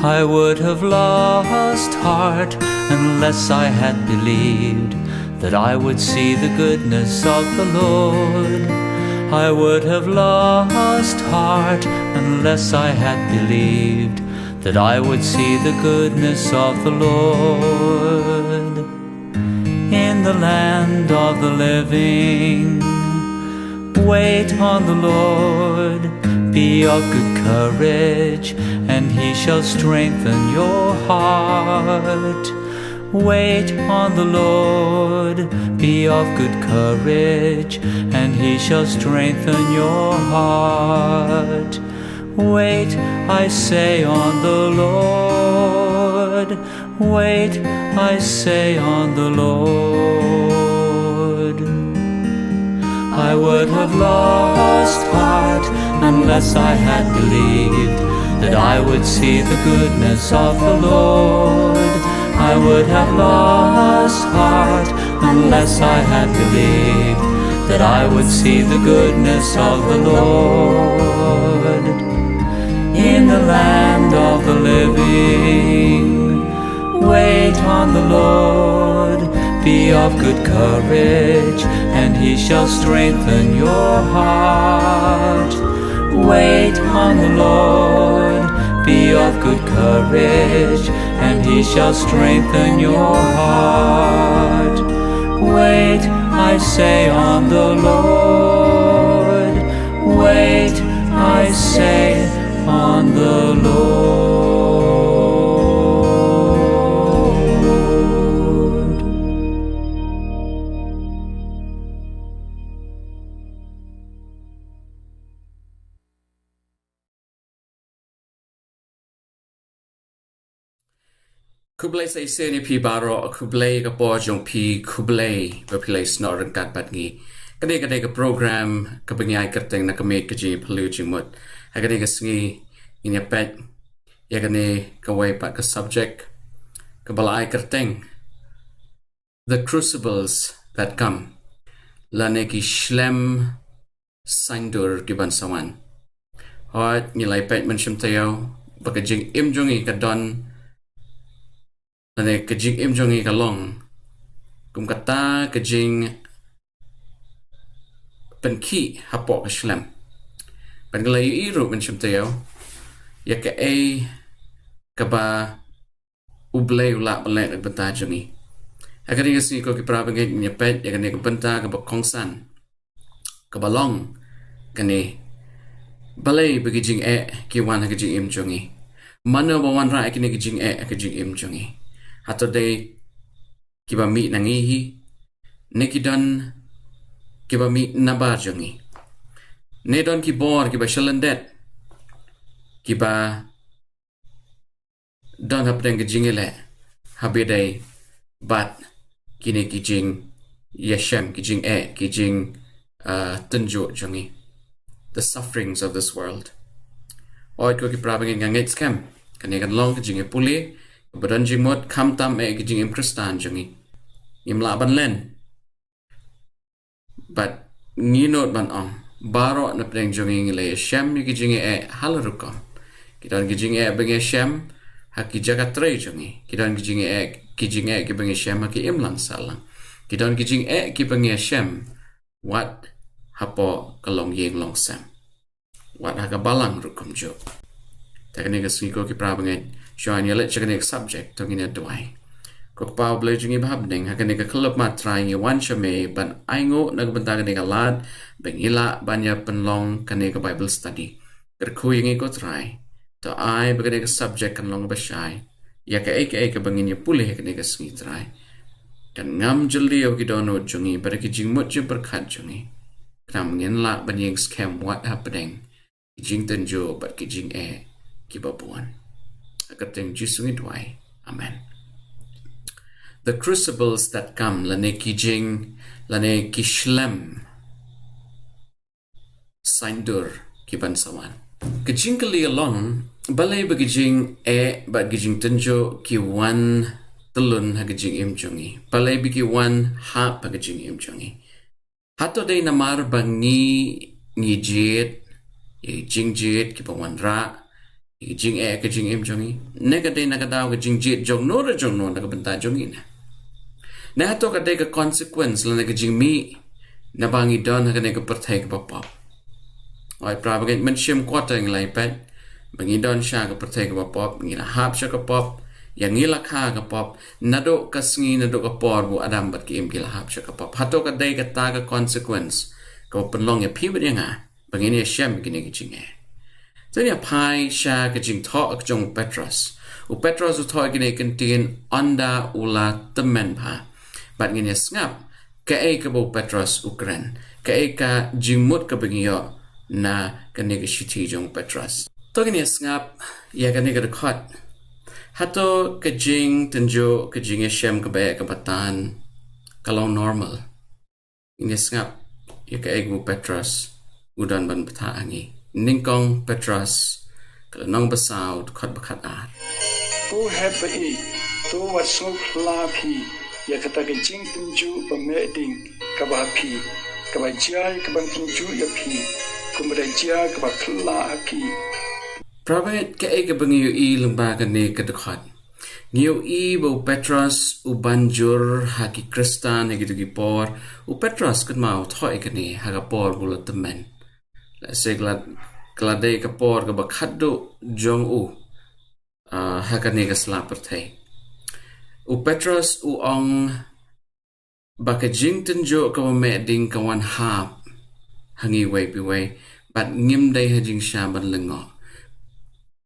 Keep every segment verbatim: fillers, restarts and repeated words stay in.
I would have lost heart unless I had believed that I would see the goodness of the Lord. I would have lost heart unless I had believed that I would see the goodness of the Lord in the land of the living. Wait on the Lord, be of good courage, and he shall strengthen your heart. Wait on the Lord, be of good courage, and he shall strengthen your heart. Wait, I say, on the Lord. Wait, I say, on the Lord. I would have lost heart unless I had believed that I would see the goodness of the Lord. I would have lost heart unless I had believed that I would see the goodness of the Lord in the land of the living. Wait on the Lord, be of good courage, and he shall strengthen your heart. Wait on the Lord, be of good courage, and he shall strengthen your heart. Wait, I say, on the Lord. Wait, I say, on the Lord. Khublei sa shisien ïa phi baroh, khublei ka por jong phi, khublei ba phi la ïasnoh ryngkat bad ngi. Kane ka dei ka program kaba ngi ai kyrteng Na Ka Miej Ka Jingïaphylliew Jingmut. Ha kane ka sngi ngin ïa peit ïa kane kawei pat ka subject kaba la ai kyrteng The Crucibles That Come, lane ki shlem saiñdur kiban sa wan. Hooid, ngi la ïa peit mynshem taïew ba ka jingim jong ngi ka don, lane ka jingim jong ngi ka long kum kata ka jingpynkhih hapoh ka shlem. Bad ngi la ïohi ruh mynshem taïew ïa kaei kaba U Blei u lah ban leh na ka bynta jong ngi. Ha kane ka sngi ko ki para bangeit, ngin ïa peit ïa kane ka bynta kaba kongsan, kaba long kane: Balei ba ki jingeh ki wan ha ka jingim jong ngi? Mano ba wanrah ïa kine ki jingeh ha ka jingim jong ngi? Hato dei kiba mih na ngi hi, ne ki don kiba mih nabar jong ngi? Ne don ki bor kiba sha lyndet kiba don hapdeng ka jingïaleh ha ba ïadei bad kine ki jingïashem, ki jingeh, ki jing, uh, tynjuh jong ngi, the sufferings of this world? Hooid ko ki para bangeit, nga ngeit skhem kane kan long ka jingïapule kaba don jingmut, khamtam eh ka jingim Khristan jong ngi. Ngim lah ban len. Bad ngi nud ban ong, baroh napdeng jong ngi ngi la ïashem ïa ki jingeh ha la rukom. Ki don ki jingeh ba ngi ïashem ha ki jaka trei jong ngi. Ki don ki jingeh, ki jingeh kiba ngi ïashem ha ki imlang sahlang. Ki don ki jingeh kiba ngi ïashem wat hapoh ka longïing longsem, wat ha ka balang ruh kumjuh. Te kane ka sngi ko ki para bangeit, shuwa ngin ïa leit sha kane ka subject, to ngin ïa duwai. Ko Kpa U Blei jong ngi ba ha bneng, ha kane ka khyllipmat Trai ngi wan sha me ban ainguh na ka bynta kane ka lad ba ngi lah ban ïa pynlong kane ka Bible study. Kyrkhu ïa ngi ko Trai, to ai ba kane ka subject kan long ba shai ïa kaei kaei kaba ngin ïa pule ha kane ka sngi Trai. Kan ngam jylliew ki dohnud jong ngi bad ki jingmut jingpyrkhat jong ngi, khnang ba ngin lah ban ïeng skhem wat hapdeng ki jingtynjuh bad ki jingeh kiba bun. Ha ka kyrteng Jisu ngi duwai. Amen. The crucibles that come, lane ki jing, lane ki shlem saiñdur kiban sa wan. Ka jingkylli ka long, balei ba ki jingeh bad ki jingtynjuh ki wan tyllun ha ka jingim jong ngi? Balei ba ki wan hap ha ka jingim jong ngi? Hato dei namar ba ngi, ngi jied ïa ki jingjied kiba wanrah Ka jingeh ka jingim jong ngi, ne ka dei na ka daw ka jingjied jongno re jongno na ka bynta jong ngi ne? Ne hato ka dei ka consequence lane ka jingmih naba ngi don ha kane ka pyrthei kaba pop? Oi, para bangeit, mynsiem kwata ngi la ïapeit ba ngi don sha ka pyrthei kaba pop, ngi la hap sha ka pop, ïa ngi la kha ka pop naduh ka sngi, naduh ka por ba u Adam bad ka Im ki la hap sha ka pop. Hato ka dei kata ka consequence kaba pynlong ïa phi bad ïa nga ba ngin ïashem kine ki jingeh? To ngin ïa phai sha ka jingthoh ka jong u Petros. U Petros u thoh kine ki ktien ynda u la tymmen bha. Bad ngin ïa sngap kaei kaba u Petros u kren, kaei ka jingmut kaba ngi ïoh na kane ka shithi jong u Petros. To ngin ïa sngap ïa kane ka dkhot. Hato ka jingtynjuh, ka jingïashem kaba eh kaba tan ka long normal? Ngin ïa sngap ïa kaei kaba u Petros u don ban batai ha ngi. Nyngkong Petros ka lynnong ba saw, dkhot ba khatar. Ko hep ba ïeit, to wat sngewkhla phi ïa kata ka jingtynjuh ba meh ding kaba ha phi, kaba jia ïa ka ban tynjuh ïa phi, kumba da jia kaba khyllah ha phi. Para bangeit, kaei kaba ngi ïohi lyngba kane ka dkhot? Ngi ïohi ba u Petros u ban jur ha ki Khristan ha kito ki por. U Petros kynmaw u thoh ïa kane ha ka por ba u la tymmen. Lehse ka la, ka la dei ka por kaba khatduh jong u, ah, ha kane ka sla pyrthei. U Petros u ong ba ka jingtynjuh kaba meh ding ka wan hap ha ngi uwei pa uwei, bad ngim dei ha jingshisha ban lyngngoh.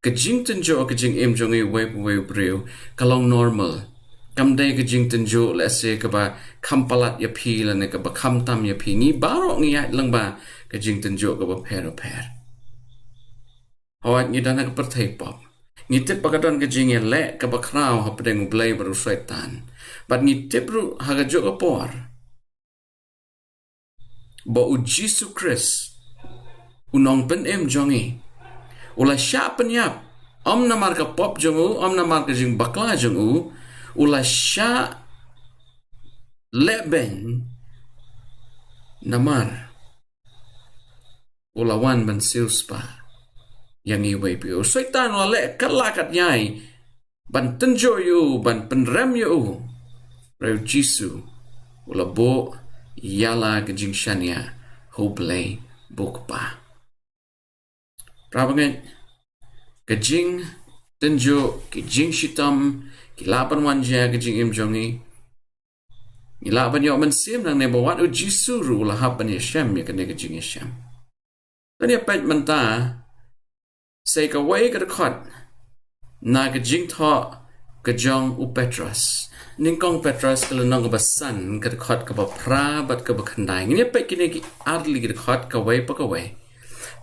Ka jingtynjuh ka jingim jong ngi uwei pa uwei u briew ka long normal. Kam dei ka jingtynjuh lehse kaba kham palat ïa phi lane kaba kham tam ïa phi. Ngi baroh ngi ïaid lyngba ka jingtynjuh kaba pher bapher. Hooid, ngi don ha ka pyrthei pop. Ngi tip ba ka don ka jingïaleh kaba khraw hapdeng u Blei bad u Soitan. Bad ngi tip ruh ha kajuh ka por ba u Jisu Khrist, u Nongpynim jong ngi, u la shah pynïap, ym namar ka pop jong u, ym namar ka jingbakla jong u, u la shah lehbeiñ namar u la wan ban siewspah ïa ngi uwei pa uwei. U Soitan u la leh katba lah katba ïai ban tynjuh ïa u, ban pynrem ïa u. Hynrei u Jisu u la buh ïa la ka jingshaniah ha u Blei ba u Kpa. Para bangeit, ka jingtynjuh, ki jingshitom ki lah ban wan jia ha ka jingim jong ngi. Ngi lah ban ïoh mynsiem nangne ba wat u Jisu ruh u la hap ban ïashem ïa kane ka jingïashem. To ngin ïa peit mynta sa kawei ka dkhot na ka jingthoh ka jong u Petros. Nyngkong Petros ka lynnong kaba san, ka dkhot kaba phra bad kaba khyndai. Ngin ïa peit kine ki artylli ki dkhot kawei pa kawei.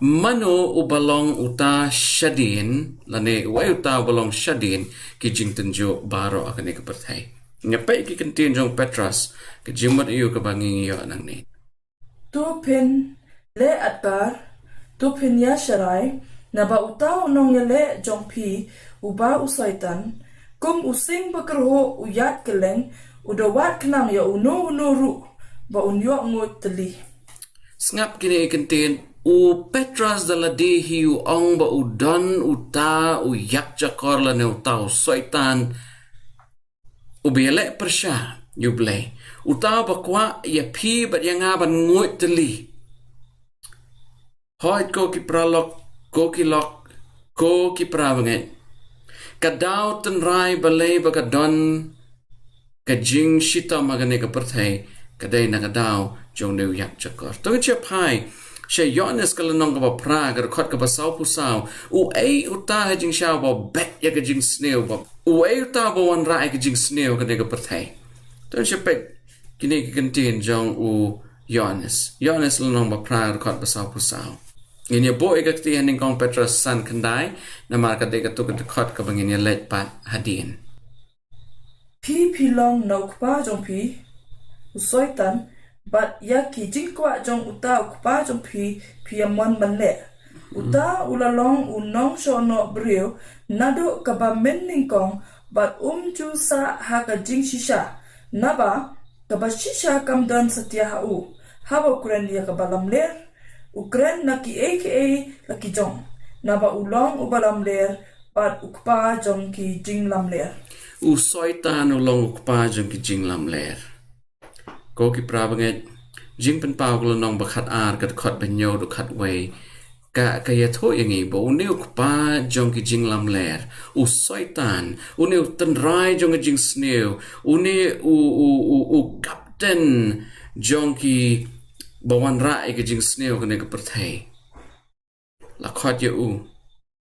Mano uba long uta shadien, lane uei uta uba long shadien ki jingtynjuh baroh ha kane ka pyrthei? Ngin ïa peit ki ktien jong u Petros, ka jingmut aïu kaba ngi ïoh nangne. To phin leh adkar, to phin ïasharai, naba uta u nongïaleh jong phi, uba u Soitan, kum u sing bakyrhuh u ïaid kylleng, u da wad khnang ïa uno uno ruh ba un ïoh nguid tylli. Sngap kine ki ktien, u Petros da lade hi u ong ba u don uta u ïakjakor lane uta u Soitan, uba ïaleh pyrshah ïa u Blei, uta uba kwah ïa phi bad ïa nga ban nguid tylli. Hooid ko ki paralok, ko ki lok, ko ki para bangeit, ka daw tynrai balei ba ka don ka jingshitom ha kane ka pyrthei ka dei na ka daw jong une u ïakjakor. To ngin ïa phai sha Ïoannis ka lynnong kaba phra, ka dkhot kaba sawphew saw. Uei uta ha jingshisha uba bet ïa ka jingsniew, ba uei uta uba wanrah ïa ka jingsniew ha kane ka pyrthei? To ngin ïa peit kine ki ktien jong u Ïoannis. Ïoannis lynnong ba phra, ka dkhot ba sawphew saw. Ngin ïa buh ïa ka kti ha Nyngkong Petros san khyndai, namar ka dei katto ka dkhot kaba ngin ïa leit pat hadien. Phi phi long na u kpa jong phi, u Soitan, bad ïa ki jingkwah jong uta u kpa jong phi phi ïa mon ban leh. Uta u la long u nongshohnoh briew naduh kaba mynnyngkong, bad um ju sah ha ka jingshisha, naba kaba shisha kam don satia ha u. Haba u kren ïa kaba lamler, u kren na kiei kiei la ki jong. naba u long uba lamler bad u kpa jong ki jinglamler. U Soitan u long u kpa jong ki jinglamler. Ko ki para bangeit, Jingpynpaw ka lynnong ba khat ar, ka dkhot ba hynñiew, dkhot wei, ka, ka ïathuh ïa ngi ba une u kpa jong ki jinglamler, u Soitan, une u tynrai jong ka jingsniew, une u, u, u, u kapten jong ki ba wanrah ïa ka jingsniew kane ka pyrthei. La khot ïa u,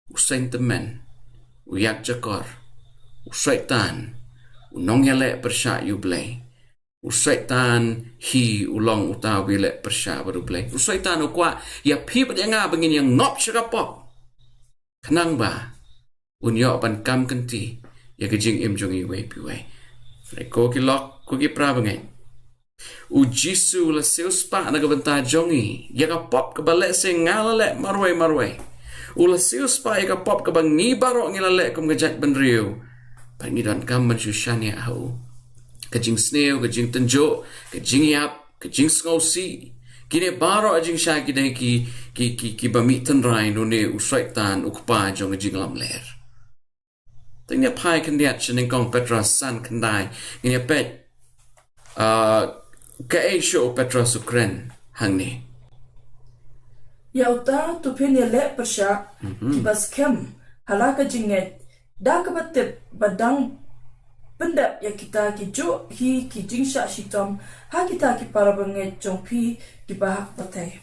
u sentiment, u ïakjakor, u Soitan, u nongïaleh pyrshah ïa u Blei. U Soitan hi u long uta uba ïaleh pyrshah bad u Blei. U Soitan u kwah ïa phi bad ïa nga ba ngin ïa ngop sha ka pop, khnang ba un ïoh ban kam kynti ïa ka jingim jong iwei pa iwei. Hynrei ko ki lok, ko ki para bangeit, U Jisu u la siewspah na ka bynta jong ngi ïa ka pop kaba lehse nga la leh marwei marwei. U la siewspah ïa ka pop kaba ngi baroh ngi la leh kum ka jaitbynriew. Bad ngi donkam ban shu shaniah ha u. Ka jingsniew, ka jingtynjuh, ka jingïap, ka jingsngewsih, kine baroh jingshai ki dei ki, ki, ki, kiba mih tynrai na une u Soitan, u kpa jong ka jinglamler. Te ngin ïa phai khyndiat sha Nyngkong Petros san khyndai, ngin ïa peit, ah, kaei shuh u Petros u kren hangne. Ïa uta to phin ïaleh pyrshah kiba skhem ha la ka jingngeit, da kaba tip ba dang pyndep ïa kita kijuh hi ki jingshah shitom ha kita ki para bangeit jong phi kiba ha ka pyrthei.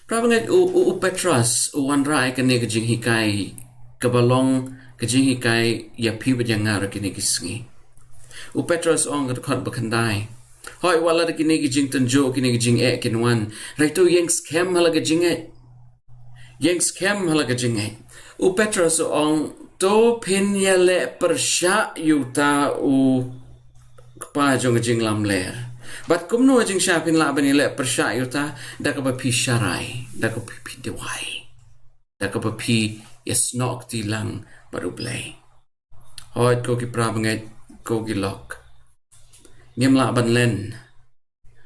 Para bangeit, u, u, u Petros u wanrah ïa kane ka jinghikai kaba long ka jinghikai ïa phi bad ïa nga ruh kine ki sngi. U Petros u ong ha ka dkhot ba khyndai, hooid, wat la da kine ki jingtynjuh, kine ki jingeh kin wan, hynrei to ïeng skhem ha la ka jingngeit. Ïeng skhem ha la ka jingngeit. U Petros u ong, to phin ïaleh pyrshah ïa uta u kpa jong ka jinglamler. Bad kumno jingshai phin lah ban ïaleh pyrshah ïa uta? Da kaba phi sharai, da kaba phi duwai, da kaba phi ïasnoh kti lang bad u Blei. Hooid, ko ki para bangeit, ko ki lok, ngim lah ban len.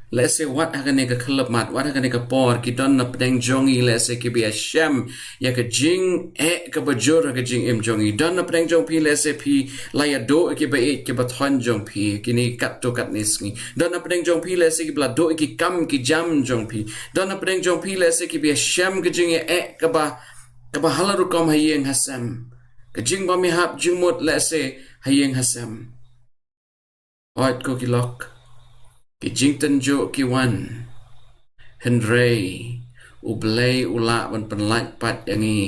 Lehse wat ha kane ka khyllipmat, wat ha kane ka por, ki don na pdeng jong ngi lehse kiba ïashem ïa ka jingeh kaba jur ha ka jingim jong ngi. Don na pdeng jong phi lehse phi la ïaduh ïa kiba ïeit kiba thoh jong phi kine katto katne sngi. Don na pdeng jong phi lehse kiba la duh ïa ki kam ki jam jong phi. Don na pdeng jong phi lehse kiba ïashem ka jingeh kaba, kaba ha la rukom ha ïing ha sem. Ka jingbymïahap jingmut lehse ha ïing ha sem. Hooid, ko ki lok, ki jingtynjuh ki wan. Hynrei u Blei u lah ban pynlait pat ïa ngi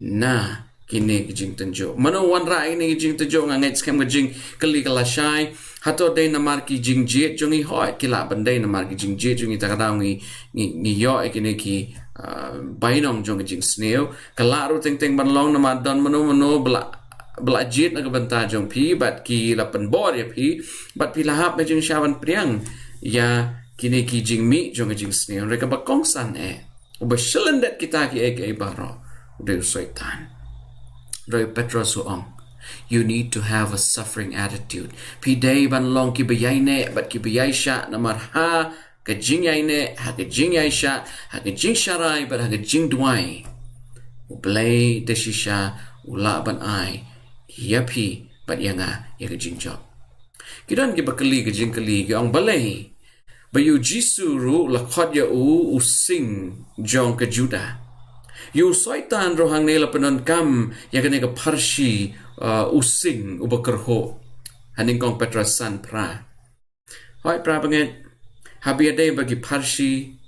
na kine ki jingtynjuh. Mano u wanrah ïa kine ki jingtynjuh? Nga ngeit skhem ka jingkylli ka lashai, hato dei namar ki jingjied jong ngi? Hooid, ki lah ban dei namar ki jingjied jong ngi, ta ka daw ngi, ngi, ngi ïoh ïa kine ki, ah, bainong jong ka jingsniew. Ka lah ruh teng teng ban long namar don mano mano ba la, ba la jied na ka bynta jong phi bad ki la pynbor ïa phi, bad phi la hap na jingshah ban pdiang ïa kine ki jingmih jong ka jingsniew. Hynrei kaba kongsan eh, uba shlyndet kita kiei kiei baroh u dei u Soitan. Hynrei u Petros u ong, you need to have a suffering attitude. Phi dei ban long kiba ïaineh bad kiba ïaishah namar ha ka jingïaineh, ha ka jingïaishah, ha ka jingsharai bad ha ka jingduwai, u Blei da shisha u lah ban ai ïa phi bad ïa nga ïa ka jingjop. Ki don kiba kylli ka jingkylli, ki ong, balei ba ïa u Jisu ruh la khot ïa u u sing jong ka Judah? Ïa u Soitan ruh hangne la pyndonkam ïa kane ka pharshi, uh, u sing uba kyrhuh ha Nyngkong Petros san phra. Hooid, para bangeit, haba ïadei bad ki pharshi,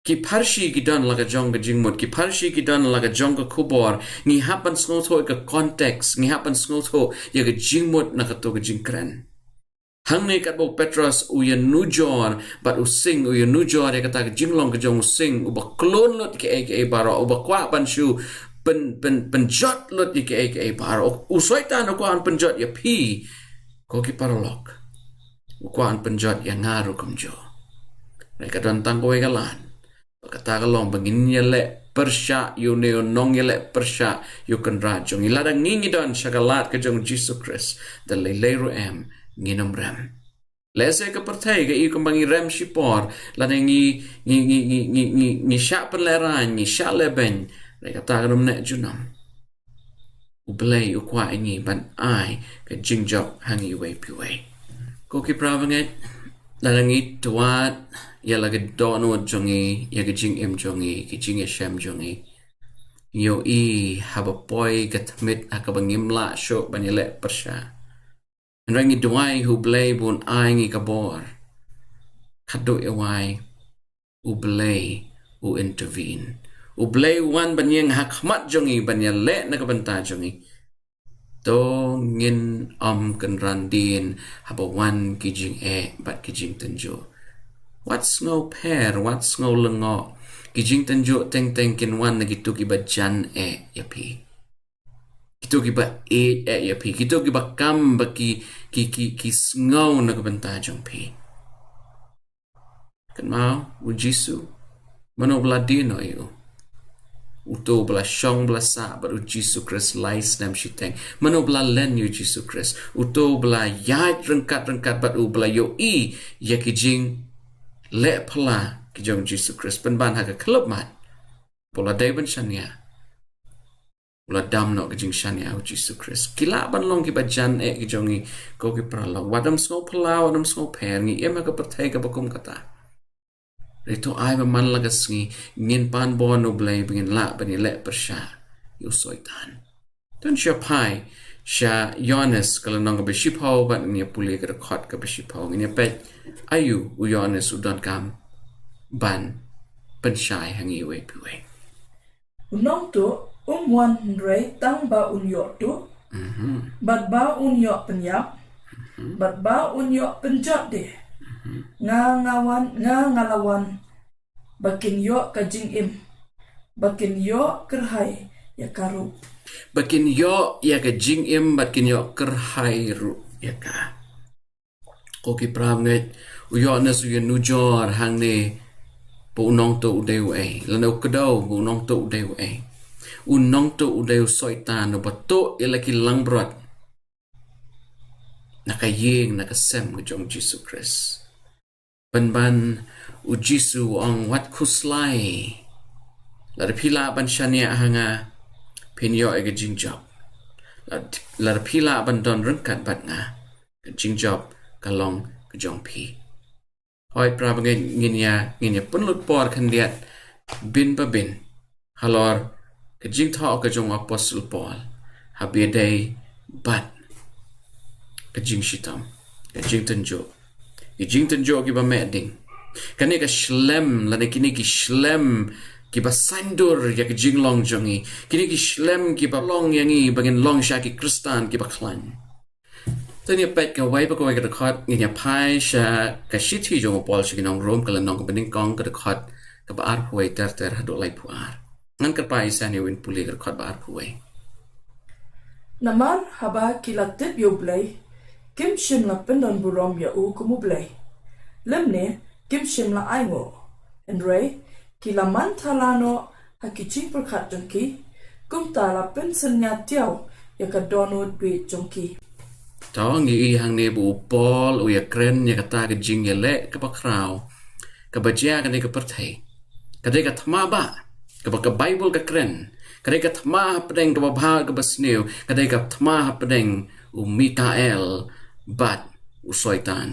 ki pharshi ki don la ka jong ka jingmut, ki pharshi ki don la ka jong ka khubor. Ngi hap ban sngewthuh ïa ka context, ngi hap ban sngewthuh ïa ka jingmut na kato ka jingkren. Hangne katba u Petros u ïanujor bad u sing, u ïanujor ïa kata ka jinglong ka jong u sing uba klun lut kiei kiei baroh, uba kwah ban shu pyn, pyn, pynjot lut ïa kiei kiei baroh. U Soitan u kwah ban pynjot ïa phi, ko ki paralok. U kwah ban pynjot ïa nga ruh kumjuh. Hynrei ka don tang kawei ka lad. Ba kata ka long ba ngin ïaleh pyrshah ïa une u nongïaleh pyrshah, ïa u kynrad jong ngi. Lada ngi ngi don sha ka lad ka jong u Jisu Khrist, da lei lei ruh em, ngin ym rem. Lehse ka pyrthei ka i kumba ngi rem shipor, lada ngi, ngi, ngi shah pynlehrain, ngi shah lehbeiñ. Re kata ka dum ne junam. U Blei u kwah ïa ngi ban ai ka jingjop ha ngi wei pi wei. Ko ki para bangeit, lada ngi twat ïa la ka dohnud jong ngi, ïa ka jingim jong ngi, ka jingïashem jong ngi, ngi ïohi haba poi ka tmier ha kaba ngim lah shuh ban ïaleh pyrshah. Hynrei ngi duwai ha U Blei ba un ai ngi ka bor. Khadduh ïa wai, U Blei u intervene. U Blei u wan ban ïeng ha khmat jong ngi, ban ïaleh na ka bynta jong ngi. To ngin ym kynran dien haba wan ki jingeh bad ki jingtynjuh. Wat sngew pher, wat sngew lyngngoh. Ki jingtynjuh teng teng kin wan na kito kiba jan eh ïa phi. Kito kiba ïeit eh ïa phi. Kito kiba kam ba ki, ki, ki, ki sngew na ka bynta jong phi. Kynmaw, U Jisu, mano ba la die noh ïa u? Uto ba la shong ba la sah bad U Jisu Khrist lai snem shiteng. Mano ba la len ïa U Jisu Khrist? Uto ba la ïaid ryngkat ryngkat bad u, ba la ïohi ïa ki jingleh phylla ki jong U Jisu Khrist. Pynban ha ka khyllipmat, ba u la dei ban shaniah, u la dam noh ka jingshaniah ha U Jisu Khrist. Ki lah ban long kiba jan eh ki jong ngi, ko ki para lok. Wat ym sngew phylla, wat ym sngew pher, ngi im ha ka pyrthei kaba kum kata. Hynrei to ai ba man la ka sngi ngin pan bor na U Blei ba ngin lah ban ïaleh pyrshah ïa u Soitan. To ngin sa phai sha Ïoannis ka lynnong kaba shiphew bad ngin ïa pule ka dkhot kaba shiphew. Ngin ïa peit aïu u Ïoannis u donkam ban pynshai ha ngi wei pi wei. U nongtuh um wan hynrei tang ba un ïoh tuh, bad ba un ïoh pynïap, bad ba un ïoh pynjot de. Nga nga wan, nga nga la wan ba kin ïoh ka jingim, ba kin ïoh kyrhai ïa ka ruh. Ba kin ïoh ïa ka jingim, bad kin ïoh kyrhai ruh ïa ka. Ko ki para bangeit, u Ïoannis u ïa nujor hangne ba u nongtuh u dei uei, lane u kdew ba u nongtuh u dei uei. U nongtuh u dei u Soitan uba tuh ïa la ki langbrot na ka ïing na ka sem ka jong U Jisu Khrist. Pynban u Jisu u ong, wat khuslai. Lada phi lah ban shaniah ha nga, phin ïoh ïa ka jingjop. Lada, lada phi lah ban don ryngkat bad nga, ka jingjop ka long ka jong phi. Hooid para bangeit, ngin ïa, ngin ïa pynlut por khyndiat bin pa bin halor ka jingthoh ka jong u Apostol Paul ha ba ïadei bad ka jingshitom, ka jingtynjuh, ki jingtynjuh kiba meh ding. Kane ka shlem lane kine ki shlem kiba saiñdur ïa ka jinglong jong ngi, kine ki shlem kiba long ïa ngi ba ngin long sha ki Khristan kiba khlaiñ. To ngin ïa peit kawei pa kawei ka dkhot, ngin ïa phai sha ka shithi jong u Paul sha ki nong Rom, ka lynnong kaba nyngkong, ka dkhot kaba arphew wei ter ter haduh laiphew ar. Ngan kyrpad ïa u Sani un pule ka dkhot ba arphew wei. Namar haba ki la tip ïa U Blei, kim shym la pyndon burom ïa u kum U Blei, lymne kim shym la ainguh. Hynrei ki la man thala noh ha ki jingpyrkhat jong ki, kumta la pynsynñia tiaw ïa ka dohnud bieit jong ki. To ngi i hangne ba u Paul u ïa kren ïa kata ka jingïaleh kaba khraw kaba jia ha kane ka pyrthei. Ka dei ka thma ba kaba ka Baibl ka kren. Ka dei ka thma hapdeng kaba bha kaba sniew. Ka dei ka thma hapdeng u Mikael bad u Soitan.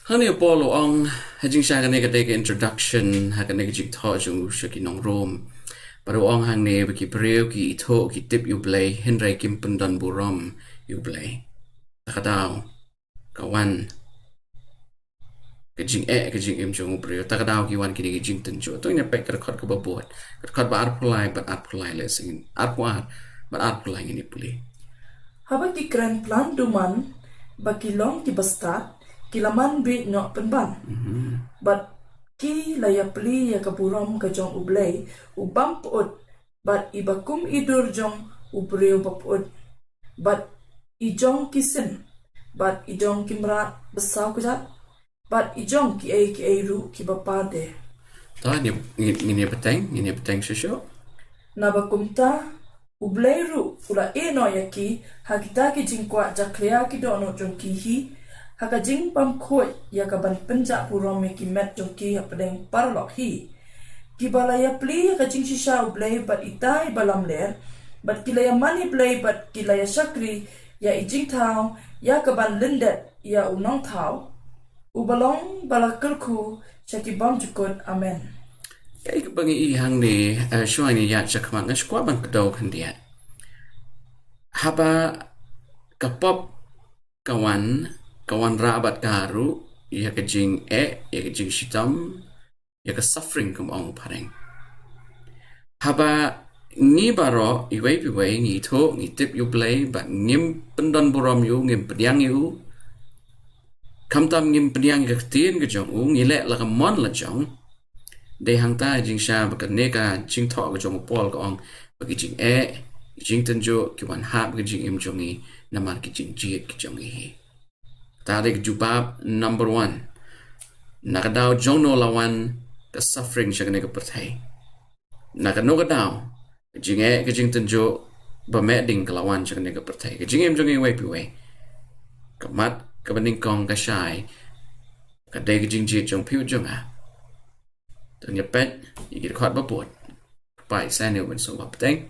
Hangne u Paul u ong, ha jingshai kane ka dei ka introduction ha kane ka jingthoh jong u sha ki nong Rom. Bad u ong hangne ba ki briew ki ithuh ki tip ïa U Blei, hynrei kim pyndon burom ïa U Blei. Ta ka daw ka wan ka jingeh ka jingim jong u briew, ta ka daw ki wan kine ki jingtynjuh. To ngin ïa peit ka dkhot kaba bud, ka dkhot ba arphew lai bad arphew lai, lehse ngin, arphew ar bad arphew lai ngin ïa pule. Haba ki kren plan duman ba ki long kiba stad, ki la man bieit noh pynban. Bad ki la ïaplie ïa ka burom ka jong U Blei u bym pyut, bad i ba kum i dur jong u briew ba pyut, bad i jong ki sim, bad i jong ki mrad ba saw kjat, bad i jong kiei kiei ruh kiba par de. To ngin, ngin, ngin ïa bteng, ngin ïa bteng shuh shuh. Naba kumta U Blei ruh u la ïehnoh ïa ki ha kita ki jingkwah jakhlia ki dohnud jong ki hi, ha ka jingbymkhuid ïa ka ban pynjah burom ïa ki met jong ki hapdeng paralok hi. kiba la ïaplie ïa ka jingshisha U Blei bad itai ba lamler, bad ki la ïamane Blei bad ki la ïashakri ïa i jingthaw ïa kaban lyndet ïa u nongthaw, uba long ba la kyrkhu sha ki bymjukut. Amen. Kaei kaba ngi ïohi hangne, eh, shuwa ngi ïaid shakhmat, nga shu kwah ban kdew khyndiat. Haba ka pop ka wan, ka wanrah bad ka ruh ïa ka jingeh, ïa ka jingshitom, ïa ka suffering, kum ong u phareng. Haba ngi baroh, iwei pa iwei, ngi ithuh, ngi tip ïa U Blei, bad ngim pyndonburom ïa u, ngim pdiang ïa u, khamtam ngim pdiang ïa ka ktien ka jong u, ngi leh la ka mon la jong. Dei hangta jingshisha ba kane ka jingthoh ka jong u Paul ka ong ba ki jingeh, ki jingtynjuh, ki wan ha ka jingim jong ngi namar ki jingjied ki jong ngi hi. Te dei ka jubab number one. Na ka daw jong no la wan ka suffering sha kane ka pyrthei? Na kano ka daw ka jingeh, ka jingtynjuh ba meh ding ka la wan sha kane ka pyrthei? Ka jingim jong ngi iwei pa iwei, ka mat, kaba nyngkong, ka shai, ka dei ka jingjied jong phi bad jong nga. To ngin ïa peit ïa ki dkhot ba bud. Kpa Isaiah ne win song ba pateng.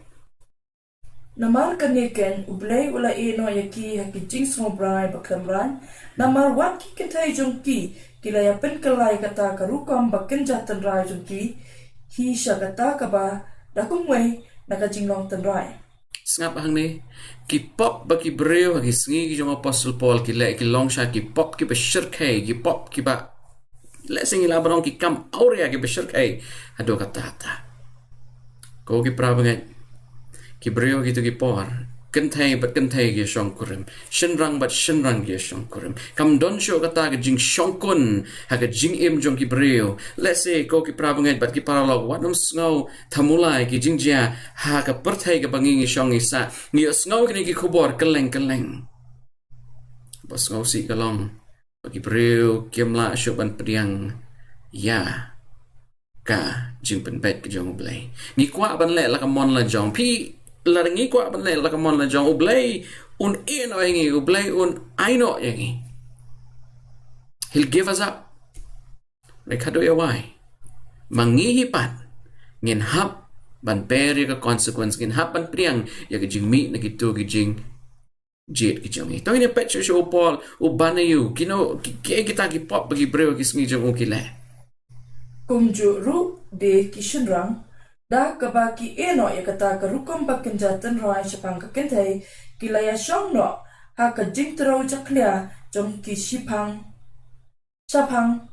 Namar kane keiñ U Blei u la ïehnoh ïa ki ha ki jingsngewbha ba khlem rang. Namar wat ki kynthei jong ki ki la ïapynkylla ïa kata ka rukom ba kynja tynrai jong ki, hi sha kata kaba da kumwei na ka jinglong tynrai. Sngap hangne, ki pop ba ki briew ha ki sngi ki jong u Apostol Paul ki leh, ki long sha ki pop kiba shyrkhei, ki pop kiba, lehse ngi lah ban ong, ki kam awria, kiba shyrkhei haduh katta katta. Ko ki para bangeit, ki briew ha kito ki por, kynthei bad kynthei ki shongkurim, shynrang bad shynrang ki shongkurim. Kam don shuh kata ka jingshongkun ha ka jingim jong ki briew. Lehse ko ki para bangeit bad ki paralok, wat nym sngew thamulai ki jingjia ha ka pyrthei kaba ngi ngi shong ngi sah. Ngi ïohsngew kine ki khubor kylleng kylleng. Ba sngewsih ka long ba ki briew kim lah shuh ban pdiang ïa ka jingpynbeit ka jong U Blei. Ngi kwah ban leh la ka mon la jong. Phi, lada ngi kwah ban leh la ka mon la jong, U Blei un ïehnoh ïa ngi, U Blei un ai noh ïa ngi. He'll give us up. Hynrei khadduh ïa wai, ma ngi hi pat ngin hap ban bear ïa ka consequence, ngin hap ban pdiang ïa ka jingmih na kito ki jingjied ki jong ngi. To ngin ïa peit shuh shuh u Paul u ban aïu, kino ki, kiei kita ki pop ba ki briew ki sngi jong u ki leh. Kumjuh ruh de ki shynrang, da kaba ki ïehnoh ïa kata ka rukom ba kynja tynrai shaphang ka kynthei, ki la ïashong noh ha ka jingtyrwa jakhlia jong ki shiphang shaphang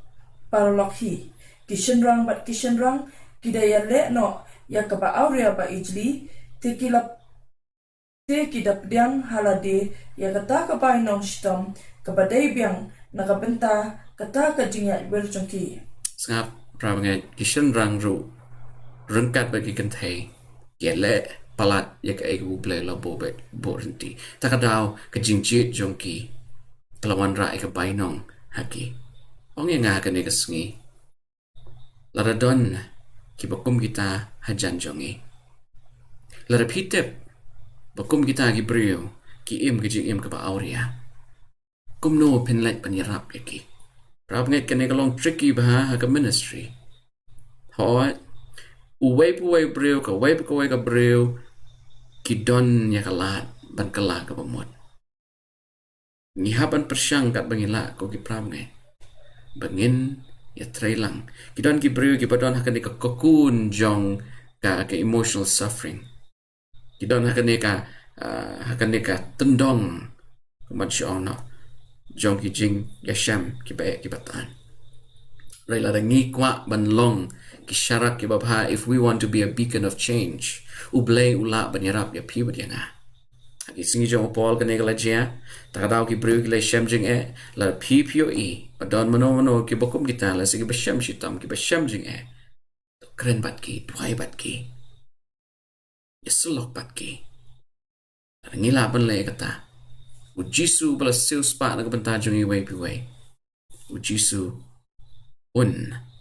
paralok hi. Ki shynrang bad ki shynrang ki da ïaleh noh ïa kaba awria ba ijli, te ki la, te ki da pdiang ha lade ïa kata ka bainong shitom kaba dei biang na ka bynta kata ka jingïaid wir jong ki. Sngap, para bangeit, ki shynrang ruh ryngkat bad ki kynthei ki leh palat ïa kaei kaba U Blei u la buh, buh ryntih. Ta ka daw ka jingjied jong ki ka la wanrah ïa ka bainong ha ki. Ong ïa nga kane ka sngi, lada don kiba kum kita hajan jong ngi, lada phi tip ba kum kita ki briew ki im ka jingim kaba awria, kumno phin leit ban ïarap ïa ki? Para bangeit, kane ka long tricky bha ha ka ministry. Hooid, uwei pa uwei u briew, kawei pa kawei ka briew, ki don ïa ka lad ban kylla kaba mut. Ngi hap ban pyrshang katba ngi lah, ko ki para bangeit, ba ngin ïatreilang. Ki don ki briew kiba don ha kane ka cocoon jong ka, ka emotional suffering. Ki don ha kane ka, ah, ha kane ka tyndong, kumba shu ong noh, jong ki jingïashem kiba eh kiba tan. Hynrei lada ngi kwah ban long ki sharak kiba bha, if we want to be a beacon of change, U Blei u lah ban ïarap ïa phi bad ïa nga. Ha ki sngi jong u Paul kane ka la jia. Ta ka daw ki briew ki la shem jingeh. Lada phi, phi ïohi ba don mano mano kiba kum kita, lehse kiba shem shitom, kiba shem jingeh, to kren bad ki, duwai bad ki, ïasyllok bad ki. Lada ngi lah ban leh kata, U Jisu ba la siewspah na ka bynta jong iwei pa iwei, U Jisu un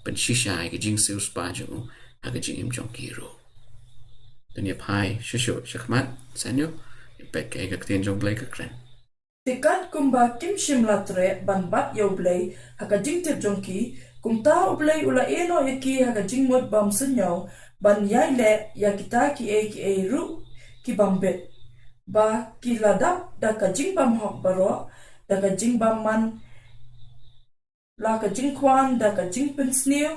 pynshisha ïa ka jingsiewspah jong u ha ka jingim jong ki ruh. To ngin ïa phai shuh shuh shakhmat, sngewbha ïa peit kaei ka ktien jong U Blei ka kren. Te katkum ba kim shym la treh ban bat ïa U Blei ha ka jingtip jong ki, kumta U Blei u la ïehnoh ïa ki ha ka jingmut bymsuidñiew ban ïai leh ïa kita kiei kiei ruh ki bym bit, ba ki la dap da ka jingbymhok baroh, da ka jingbymman la ka jingkhwan, da ka jingpynsniew,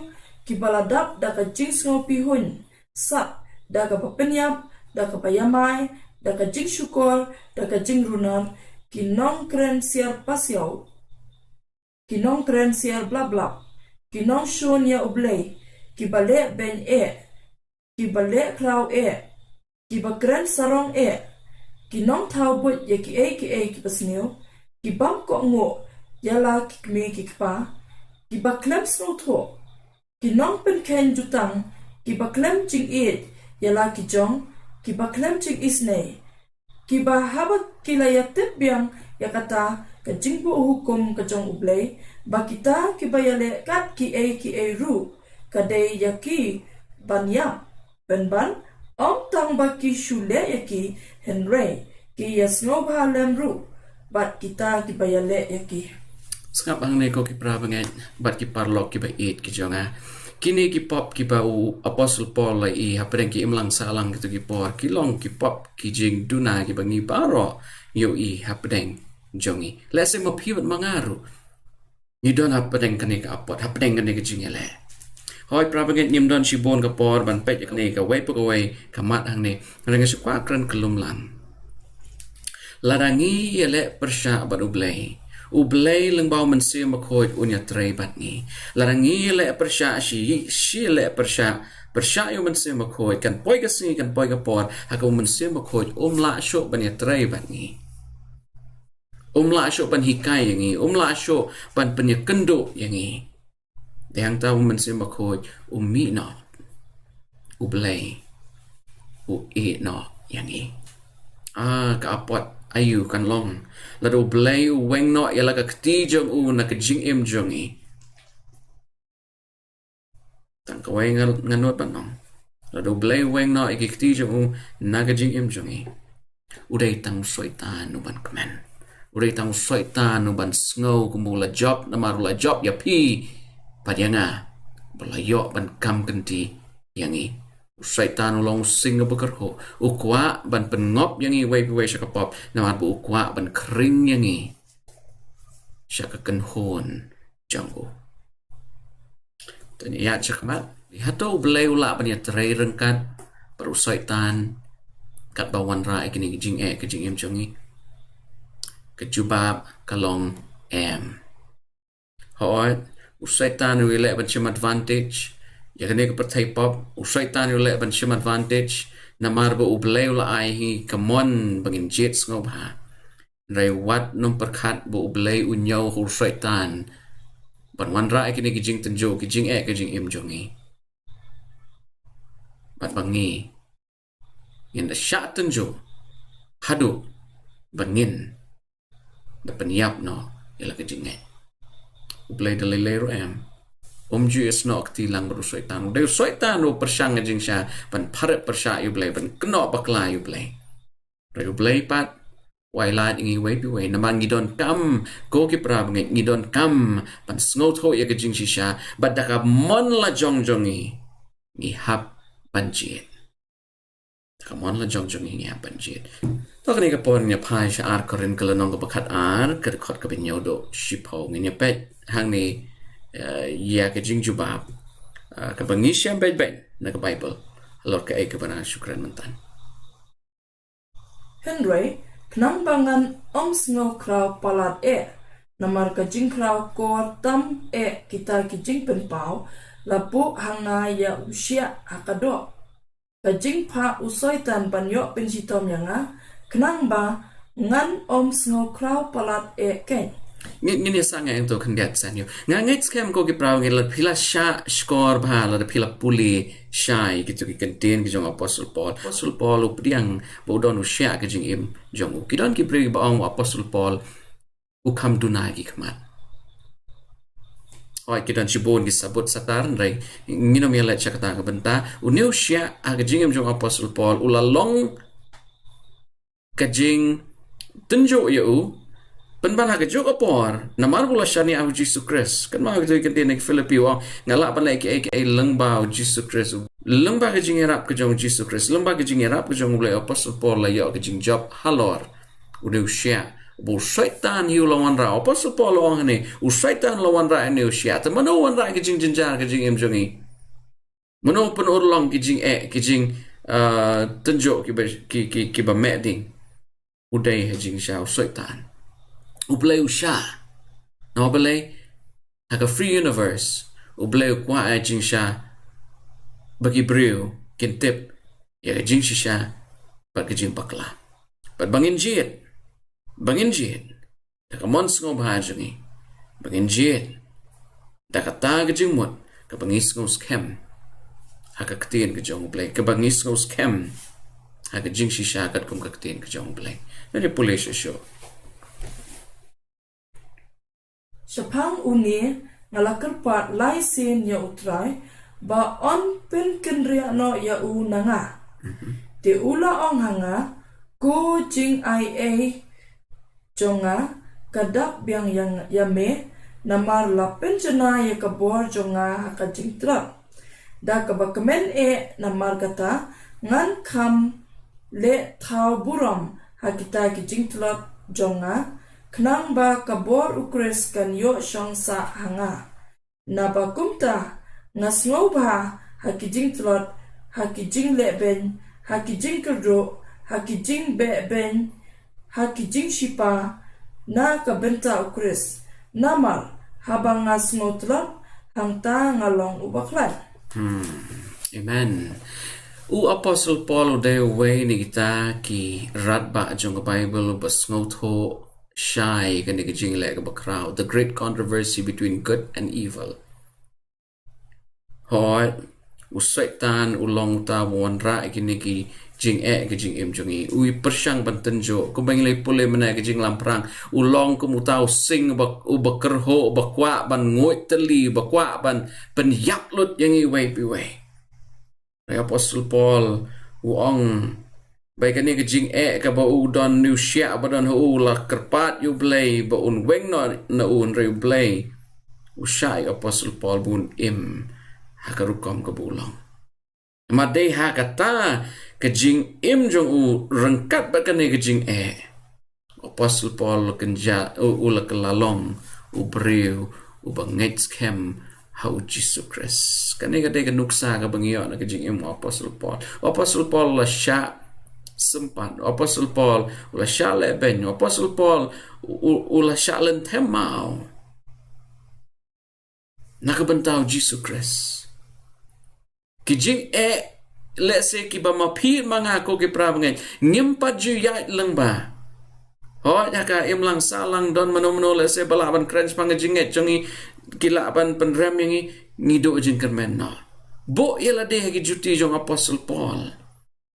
ki ba la dap da ka jingsngewpyrhuh, sat, da kaba pynïap, da kaba ïamai, da ka jingshukor, da ka jingrunar, ki nongkren siar pasiaw, ki nongkren siar blap blap, ki nongshun ïa U Blei, ki ba leh beiñ eh, ki ba leh khraw eh, ki ba kren sarong eh, ki nongthaw buit ïa kiei kiei ki basniew, ki bym kohnguh ïa la ki kmie ki kpa, ki ba khlem sngewthuh, ki nongpynkheiñ jutang, ki ba khlem jingïeit ïa la ki jong, ki ba khlem jingisynei, ki ba haba ki la ïatip biang ïa kata ka jingbuh hukum ka jong U Blei, ba kita ki ba ïaleh kat kiei kiei ruh ka dei ïa ki ban ïap. Pynban, ym tang ba ki shu leh ïa ki, hynrei ki ïasngewbha lem ruh bad kita ki ba ïaleh ïa ki. Sngap hangne ko ki para bangeit bad ki paralok ki ba ïeit ki jong nga. Kine ki pop ki ba u Apostle Paul la ïohi hapdeng ki imlang sahlang kito ki por, ki long ki pop ki jingduna ki ba ngi baroh ngi ïohi hapdeng jong ngi. Lehse ma phi bad ma nga ruh ngi don hapdeng kane ka apot, hapdeng kane ka jingïaleh. Hooid, para bangeit, ngim don shibun ka por ban peit ïa kane kawei pa kawei ka mat hangne. Hynrei nga shu kwah kren kyllum lang. Lada ngi ïaleh pyrshah bad U Blei, U Blei lyngba U Mynsiem Bakhuid un ïatrei bad ngi. Lada ngi ïaleh pyrshah shi, shi ïaleh pyrshah, pyrshah ïa U Mynsiem Bakhuid, kan poi ka sngi, kan poi ka por ha ka U Mynsiem Bakhuid um lah shuh ban ïatrei bad ngi. Um lah shuh ban hikai ïa ngi, um lah shuh ban pynïakynduh ïa ngi. Te hangta U Mynsiem Bakhuid u mih noh. U Blei u ïeh noh ïa ngi. Ah, ka apot aïu kan long lada U Blei u weng noh ïa la ka kti jong u na ka jingim jong ngi. Tang kawei nga, nga nud ban ong. Lada U Blei u weng noh ïa ki kti jong u na ka jingim jong ngi, u dei tang u Soitan u ban kmen. U dei tang u Soitan u ban sngew kumba u la jop, namar u la jop ïa phi bad ïa nga, ba la ïoh ban kam kynti ïa ngi. U Soitan u long u sing kaba kyrhuh, u kwah ban pynngop ïa ngi iwei pa iwei sha ka pop, namar ba u kwah ban khring ïa ngi sha ka kynhun jong u. Te ngi ïaid shakhmat, hato U Blei u lah ban ïatrei ryngkat bad u Soitan katba wanrah ïa kine ki jingeh ka jingim jong ngi? Ka jubab ka long em. Hooid, u Soitan u ïaleh ban shim advantage ïa kane ka pyrthei pop, u Soitan u ïaleh ban shim advantage namar ba U Blei u la ai hi ka mon ba ngin jied sngewbha. Hynrei wat nym pyrkhat ba U Blei u ñiew ha u Soitan ban wanrah ïa kine ki jingtynjuh, ki jingeh ka jingim jong ngi. Bad ba ngi ngin da shah tynjuh haduh ba ngin da pynïap noh ïa la ka jingngeit. U Blei da lei lei ruh em. Um ju ïasnoh kti lang bad u Soitan. U dei u Soitan u pyrshang ka jingshai ban pyrshah, pyrshah ïa U Blei, ban kynnoh bakla ïa U Blei. Hynrei U Blei pat u ai lad ïa ngi iwei pa iwei, namar ngi donkam, ko ki para bangeit, ngi donkam ban sngewthuh ïa ka jingshisha, bad da ka mon lajong jong ngi ngi hap ban jied. Da ka mon lajong jong ngi ngi hap ban jied. To kane ka por ngin ïa phai sha Ar Korinth ka lynnong kaba khatar, ka dkhot kaba hynñiew haduh shiphew. Ngin ïa peit hangne, eh, ïa ka jingjubab, eh, kaba ngi shem beit beit na ka Baibl halor kaei kaba nga shu kren mynta. Hynrei khnang ba ngan ym sngew khraw palat eh, namar ka jingkhraw kor tam eh kita ki jingpynpaw, la buh ha nga ïa u shiah ha ka doh, ka jingphah u Soitan ban ïoh pynshitom ïa nga, khnang ba ngan ym sngew khraw palat eh keiñ. Ngin, ngin ïa sangeh hangto khyndiat san ïa u. Nga ngeit skhem ko ki para bangeit, lada phi la shah shkor bha, lada phi la pule shai kito ki kyntien ki jong u Apostol Paul. Apostol Paul u pdiang ba u don u shiah ha ka jingim jong u. Ki don ki briew ba ong u Apostol Paul u kham duna ki khmat. Hooid, ki don shibun ki sabut satar, hynrei ngin ym ïa leit sha kata ka bynta. Une u shiah ha ka jingim jong u Apostol Paul u la long ka jingtynjuh ïa u, Pynban ha kajuh ka por, namar ba u la shaniah ha u Jisu Khrist. Kynmaw ha kajuh ka ktien na ki Philippi u ong, nga lah ban leh kiei kiei lyngba u Jisu Khrist. Lyngba ka jingïarap ka jong u Jisu Khrist, lyngba ka jingïarap ka jong u Blei, u Apostol Paul u la ïoh ka jingjop halor une u shiah. Ba u Soitan hi u la wanrah. U Apostol Paul u ong hangne, u Soitan u la wanrah ïa une u shiah. Te mano u wanrah ïa ka jingjynjar ha ka jingim jong ngi? Mano u pynurlong ki jingeh, ki jing, ah, tynjuh kiba, ki, ki, kiba meh ding? U dei ha jingshisha u Soitan. U Blei u shah. Namar balei? Ha ka free universe, u Blei u kwah ha jingshisha ba ki briew kin tip ïa ka jingshisha bad ka jingbakla. Bad ba ngin jied, ba ngin jied da ka mon sngewbha jong ngi, ba ngin jied da kata ka jingmut kaba ngi sngewskhem ha ka ktien ka jong u Blei, kaba ngi sngewskhem ha ka jingshisha katkum ka ktien ka jong u Blei. Ngan ïa pule shuh shuh. Shaphang une nga la kyrpad lai sien ïa u Trai ba un pynkynriah noh ïa u na nga. Te u la ong ha nga, ko jingaiei jong nga, ka dap biang ïa, ïa me, namar la pynjanai ïa ka bor jong nga ha ka jingtlot. Da kaba kmen eh, namar kata ngan kham leh thaw burom ha kita ki jingtlot jong nga, khnang ba ka bor u Khrist kan ïoh shong sah ha nga. Naba kumta nga sngewbha ha ki jingtlot, ha ki jinglehbeiñ, ha ki jingkyrduh, ha ki jingbehbeiñ, ha ki jingshipa na ka bynta u Khrist. Namar haba nga sngewtlot, hangta nga long uba khlaiñ. Hmm. Amen. U Apostol Paul u dei uwei na kita ki radbah jong ka Baibl uba sngewthuh shai kane ka jingleh kaba khraw, the great controversy between good and evil. Hooid, u Soitan u long uta uba wanrah ïa kine ki jingeh ha ka jingim jong ngi. U ïa pyrshang ban tynjuh, kumba ngi la pule mynne ha ka jinglamphrang. U long kum uta u sing uba, uba kyrhuh, uba kwah ban nguid tylli, uba kwah ban pynïap lut ïa ngi iwei pa iwei. Hynrei u Apostol Paul u ong, ba ïa kane ka jingeh kaba u don, une u shiah ba don ha u, u la kyrpad ïa u Blei ba un weng noh na u, hynrei u Blei u shah ïa u Apostol Paul ba un im ha ka rukom kaba u long. Namar dei ha kata ka jingim jong u ryngkat bad kane ka jingeh, u Apostol Paul u la kynja, u, u la kylla long u briew uba ngeit skhem ha u Jisu Khrist. Kane ka dei ka nuksa kaba ngi ïoh na ka jingim u Apostol Paul. U Apostol Paul u la shah sympat, u Apostol Paul u la shah lehbeiñ, u Apostol Paul u, u, u la shah lynthem maw na ka bynta u Jisu Khrist. Ki jingeh, lehse kiba ma phi ma nga ko ki para bangeit, ngim pat ju ïaid lyngba. Hooid, ha ka imlang sahlang don mano mano lehse ba lah ban kren shaphang ka jingngeit jong ngi, ki lah ban pynrem ïa ngi, ngi duh jingkyrmen noh. Buh ïa lade ha ki juti jong u Apostol Paul.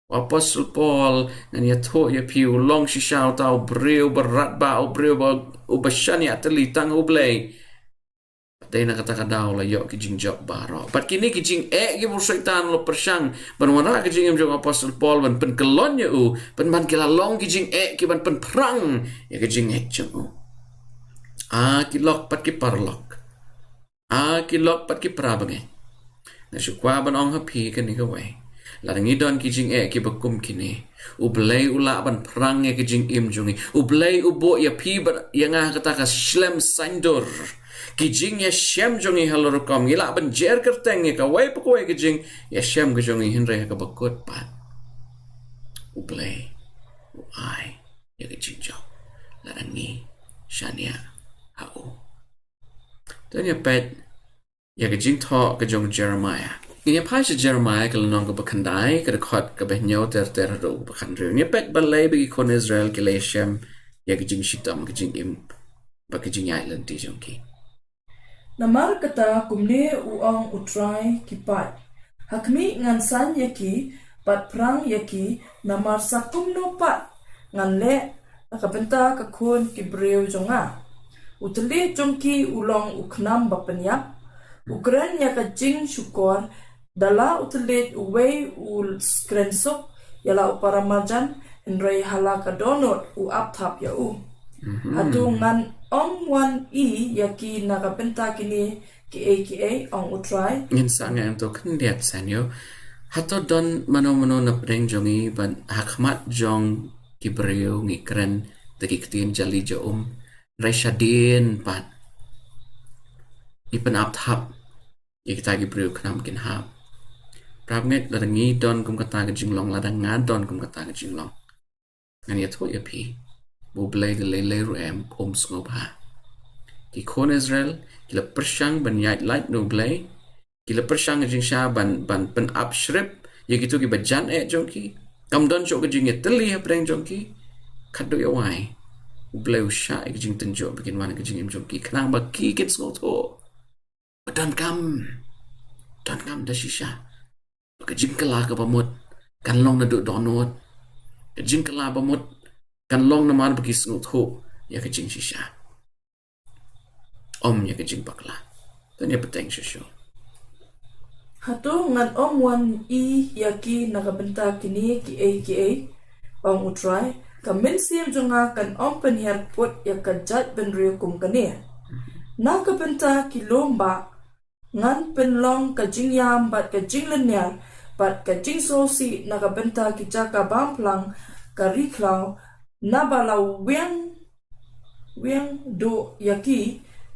U Apostol Paul, ngan ïathuh ïa phi, u long shisha uta u briew ba radbah, u briew ba, uba shaniah tylli tang ha u Blei. Dei na kata ka daw u la ïoh ki jingjop baroh. Bad kine ki jingeh kiba u Soitan u la pyrshang ban wanrah ha ka jingim jong u Apostol Paul ban pynkyllon ïa u, pynban ki la long ki jingeh kiban pynphrang ïa ka jingngeit jong u. Ah, ki lok bad ki paralok. Ah, ki lok bad ki para bangeit. Nga shu kwah ban ong ha phi kane kawei. Lada ngi don ki jingeh kiba kum kine, u Blei u lah ban phrang ïa ka jingim jong ngi. U Blei u buh ïa phi bad ïa nga ha kata ka shlem saiñdur. Ki jingïashem jong ngi halor rukom, ngi lah ban jer kyrteng ïa kawei pa kawei ka jingïashem ka jong ngi, hynrei ha kaba kut pat, u Blei u ai ïa ka jingjop lada ngi shaniah ha u. To ngin ïa peit ïa ka jingthoh ka jong u Jeremiah. Ngin ïa phai sha Jeremiah ka lynnong kaba khyndai, ka dkhot kaba hynñiew ter ter haduh kaba khathynriew. Ngin ïa peit balei ba ki khun Israel ki la ïashem ïa ka jingshitom, ka jingim bad ka jingïaid lynti jong ki. Namar kata kumne u ong u Trai ki paid: Ha khmih ngan saiñ ïa ki bad phrang ïa ki, namar sa kumno pat ngan leh na ka bynta ka khun ki briew jong nga? U thylliej jong ki u long u khnam ba pynïap, u kren ïa ka jingshukor. Da la u thylliej uwei u kren suk ïa la u paramarjan, hynrei ha la ka dohnud u ap thap ïa u. Hato ngan ym wan i ïa ki na ka bynta kine kiei kiei, ong U Trai? Ngin sa ngeit hangto khyndiat, Samuel. Hato don mano mano na pdeng jong ngi ban ha khmat jong ki briew ngi kren da ki ktien jali ja um, hynrei shadien pat i pynap thap ïa kita ki briew khnang ba kin hap. Para bangeit, lada ngi don kum kata ka jinglong, lada nga don kum kata ka jinglong, ngan ïathuh ïa phi ba U Blei da lei lei ruh em um sngewbha. Ki khun Israel ki la pyrshang ban ïaid lait na U Blei, ki la pyrshang ka jingshisha ban, ban pynap shrip ïa kito kiba jan eh jong ki. Kam don shuh ka jingïatylli hapdeng jong ki. Khadduh ïa wai, U Blei u shah ïa ka jingtynjuh ba kin wan ha ka jingim jong ki khnang ba ki kin sngewthuh ba donkam, donkam da shisha ba ka jingkylla kaba mut kan long naduh dohnud. Ka jingkylla ba mut kan long namar ba ki sngewthuh ïa ka jingshisha, ym ïa ka jingbakla. Te ngin ïa bteng shuh shuh. Hato ngan ym wan i ïa ki na ka bynta kine kiei kiei, ong U Trai? Ka mynsiem jong nga kan ym pynhiar put ïa ka jaitbynriew kum kane. Na ka bynta ki lum bah ngan pynlong ka jingïam bad ka jinglynñiar bad ka jingsngewsih na ka bynta ki jaka bam phlang ka ri khlaw, naba la weng, weng duh ïa ki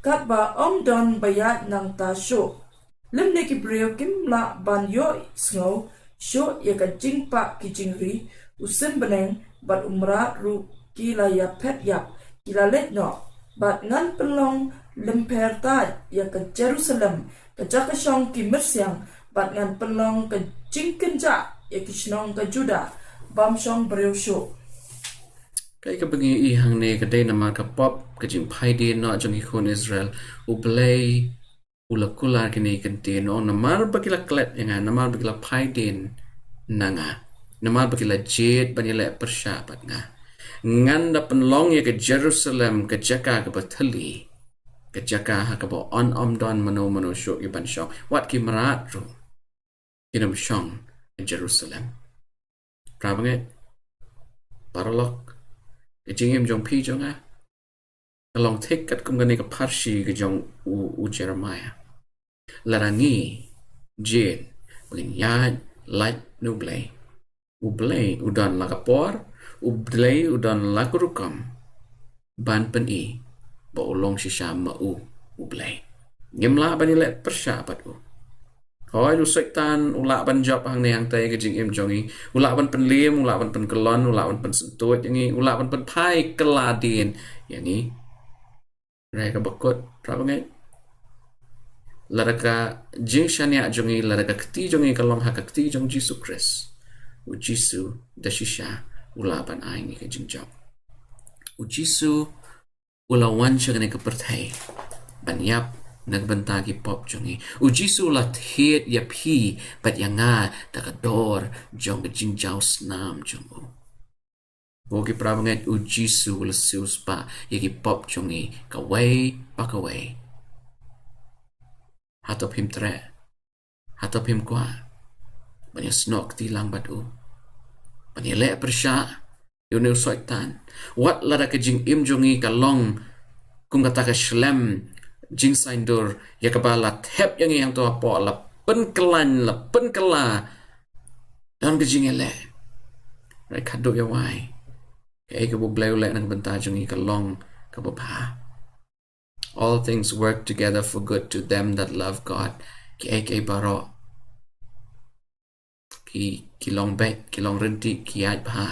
katba ym don ba ïaid nangta shuh. Lymne ki briew kim lah ban ïohsngew shuh ïa ka jingpah ki jingri. U sim bneng bad u mrad ruh ki la ïaphet ïap, ki la leit noh. Bad ngan pynlong lympher tait ïa ka Jerusalem, ka jaka shong ki myrsiang, bad ngan pynlong ka jingkynjah ïa ki shnong ka Judah bym shong briew shuh. Kaei kaba ngi i hangne ka dei namar ka pop, ka jingphaidien noh jong ki khun Israel. U Blei u la kular kine ki ktien, u ong, namar ba ki la klet ïa nga, namar ba ki la phaidien na nga, namar ba ki la jied ban ïaleh pyrshah bad nga, ngan da pynlong ïa ka Jerusalem ka jaka kaba thylli, ka jaka ha kaba yn ym don mano mano shuh ki ban shong, wat ki mrad ruh kin ym shong ha Jerusalem. Para bangeit, paralok, ka jingim jong phi jong nga ka long thik katkum kane ka pharshi ka jong u, u Jeremiah. Lada ngi jied ba ngin ïaid lait na U Blei, U Blei u don la ka por, U Blei u don la ka rukom ban pyni ba u long shisha ma u U Blei. Ngim lah ban ïaleh pyrshah bad u. Hooid, u Soitan u lah ban jop hangne hangtai ka jingim jong ngi. U lah ban pynliem, u lah ban pynkyllon, u lah ban pynsyntuid ïa ngi, u lah ban pynphai kylla dien ïa ngi. Hynrei kaba kut, para bangeit, lada ka jingshaniah jong ngi, lada ka kti jong ngi ka long ha ka kti jong Jisu Khrist, u Jisu da shisha u lah ban ai ngi ka jingjop. U Jisu u la wan sha kane ka pyrthei ban ïap na ka bynta ki pop jong ngi. U Jisu u la thied ïa phi bad ïa nga da ka dor jong ka jingjaw snam jong u. Ko ki para bangeit, u Jisu u la siewspah ïa ki pop jong ngi kawei pa kawei. Hato phim treh? Hato phim kwah ban ïasnoh kti lang bad u, ban ïaleh pyrshah ïa une u Soitan? Wat lada ka jingim jong ngi ka long kum kata ka shlem jingsaindur ïa kaba la thep ïa ngi hangto hapoh, la pynkylla, la pynkylla, don ka jingïaleh. Hynrei khadduh ïa wai, kaei kaba U Blei u leh na ka bynta jong ngi ka long kaba bha. All things work together for good to them that love God. Kiei kiei baroh ki, ki long beit, ki long ryntih, ki ïaid bha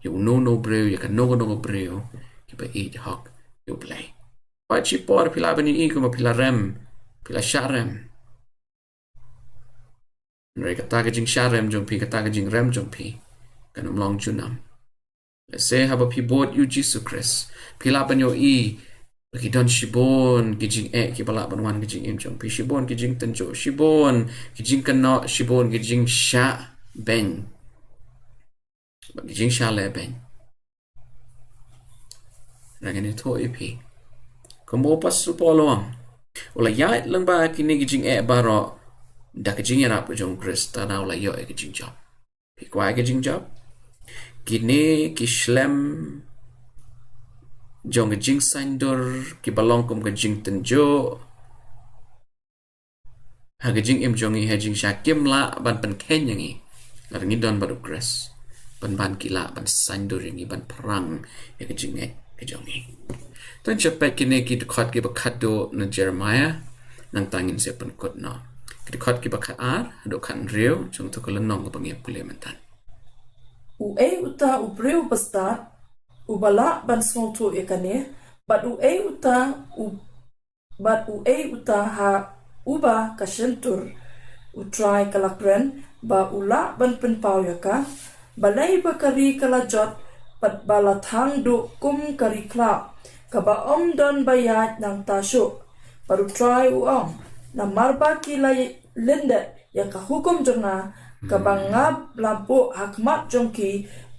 ïa uno uno u briew, ïa kano kano ka briew kiba ïeit hok ïa U Blei. Wat shipor phi lah ban ïohi kumba phi la rem, phi la shah rem. Hynrei kata ka jingshah rem jong phi, kata ka jingrem jong phi kan ym long junom. Lehse haba phi bud ïa u Jisu Khrist, phi lah ban ïohi ba ki don shibun ki jingeh kiba lah ban wan ha ka jingim jong phi, shibun ki jingtynjuh, shibun ki jingkynnoh, shibun ki jingshah beiñ bad ki jingshah lehbeiñ. Hynrei ngan ïathuh ïa phi, kumba u Apostol Paul u ong, u la ïaid lyngba kine ki jingeh baroh da ka jingïarap ka jong u Khrist, te u la ïoh ïa ka jingjop. Phi kwah ïa ka jingjop? Kine ki shlem jong ka jingsaiñdur, kiba long kum ka jingtynjuh ha ka jingim jong ngi, ha jingshisha kim lah ban pynkheiñ ïa ngi lada ngi don bad U Khrist, pynban ki lah ban saiñdur ïa ngi, ban pyrshang ïa ka jingngeit ka jong ngi. To ngin sa peit kine ki dkhot kiba khatduh na Jeremiah, nangta ngin sa pynkut noh. Ki dkhot kiba khatar haduh khathynriew jong kato ka lynnong kaba ngi ïa pule mynta. Uei uta u briew bastad uba lah ban sngewthuh ïa kane, bad uei uta u bad uei uta ha uba ka shyntur U Trai ka la kren, ba u lah ban pynpaw ïa ka? Balei ba ka ri ka la jot, bad ba la thang duh kum ka ri khlaw, kaba ym don ba ïaid nangta shuh? Bad U Trai u ong, namar ba ki la lyndet ïa ka hukum jong nga, kaba nga la buh ha khmat jong ki,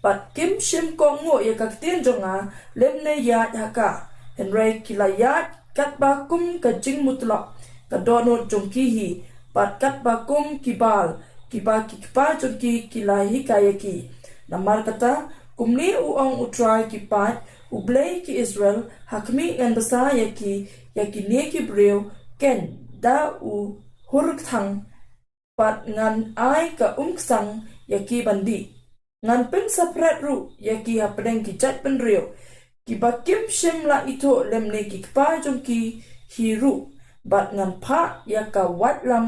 bad kim shym kohnguh ïa ka ktien jong nga, lymne ïaid ha ka. Hynrei ki la ïaid katba kum ka jingmutlop ka dohnud jong ki hi, bad katba kum ki Baal, kiba ki kpa jong ki ki la hikai ïa ki. Namar kata, kumne u ong U Trai ki paid, U Blei ki Israel, ha khmih ngan bsa ïa ki, ïa kine ki briew, keiñ da u hur kthang, bad ngan ai ka umksang ïa ki ban dih. Ngan pynsaphriang ruh ïa ki hapdeng ki jaitbynriew, kiba kim shym la ithuh lymne ki kpa jong ki hi ruh, bad ngan phah ïa ka waitlam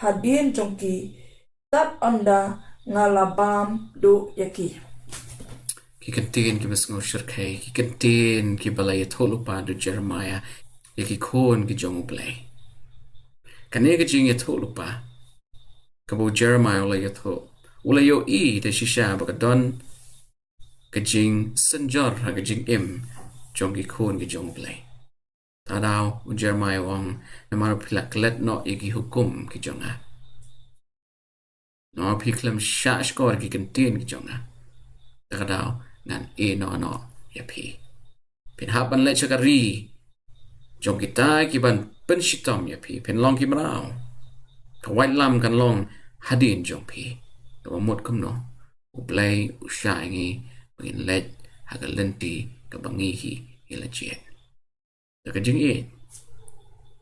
hadien jong ki, tad ynda nga la bam duh ïa ki. Ki kyntien kiba sngewsyrkhei, ki kyntien kiba la ïathuh lypa da u Jeremiah ïa ki khun ki jong U Blei. Kane ka jingïathuh lypa kaba u Jeremiah u la ïathuh, u la ïohi da shisha ba ka don ka jingsynjor ha ka jingim jong ki khun ki jong U Blei. Te da u Jeremiah u ong, namar phi la klet noh ïa ki hukum ki jong nga, namar phi khlem shahshkor ki kyntien ki jong nga, te ka daw ngan ïehnoh noh ïa phi. Phin hap ban leit sha ka ri jong kita kiban pynshitom ïa phi, phin long ki mraw. Ka waitlam kan long hadien jong phi. Kaba mut kumno, U Blei u shah ïa ngi ba ngin leit ha ka lynti kaba ngi hi ngi la jied. Da ka jingïeit,